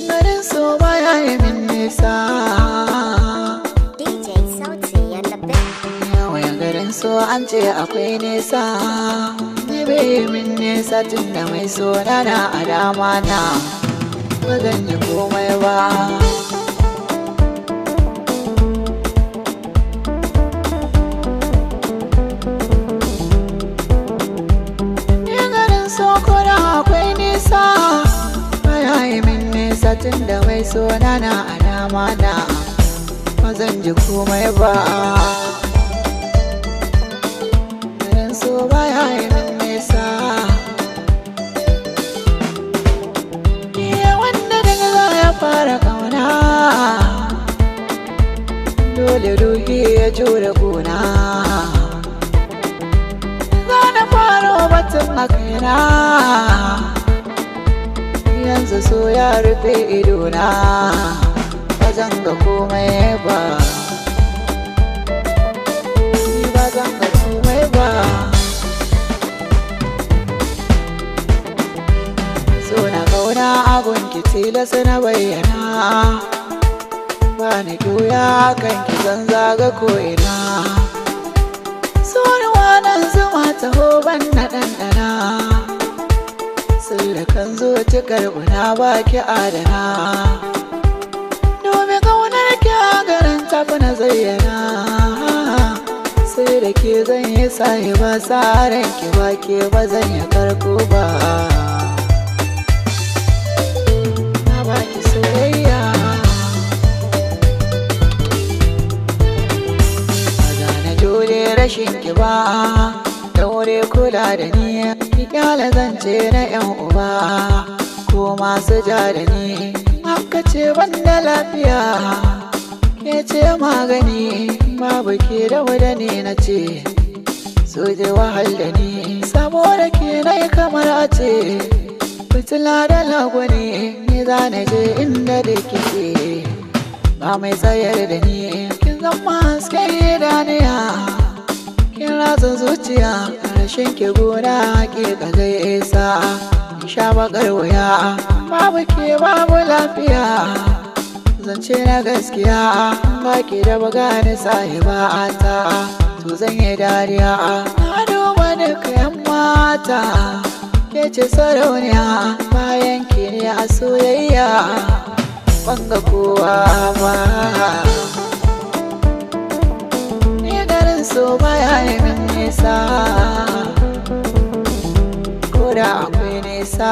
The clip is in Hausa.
Garin so baya yi min nisa. DJ Sauti and the Big. Yawan garin so an ce akwai nisa. Ni bai yi min nisa tun da mai so na na a dama na. Ba zan yi komai ba. Ni garin so ko da akwai nisa. Baya yi min nisa tun da mai so na na a dama na. Ba zan ji komai ba. Garin so baya yi min nisa. Iya wanda daga za ya fara kauna. Dole ruhi ya jure kuna. Za na fara batun a kaina. Yanzu so ya rufe idona. Ba zan ga komai ba. Ni ba zan ga komai ba. So na kauna abun ki tilasa na bayyana. Ba ni juya kan ki zan zaga ko'ina. So ni wannan zuma taho ban na ɗanɗana. Sirrikan zuci karɓuna ba ki adana. Domin ƙaunar ki a garin tafi na zayyana. Sai da ke zan yi sahiba tsarin ki ba ke ba zan yi karko ba. Na baki soyayya. Ba za na jure rashin ki ba. Daure kula da ni. Ki kyale zance na yan uba. Ko masu ja da ni. Haka ce ban da lafiya. Ke ce magani. Babu ke da wadani na ce. So je wahal da ni. Saboda ke na yi kamar a ce. Fitila da lagwani. Ni za na je inda da kike. Ba mai tsayar da ni. Kin zama hasken idaniya. Kin ratsa zuciya. Rashin ki gona hakika zai isa. In sha bakar wuya. Babu ke babu lafiya. Zance na gaskiya. Ba ki da bagani sahiba ta. To zan yi dariya. Na duba duka yan mata. Ke ce sarauniya. Bayan ki ne a soyayya. Ban ga kowa ba. Ni garin so baya yi min nisa. Ko da akwai nisa.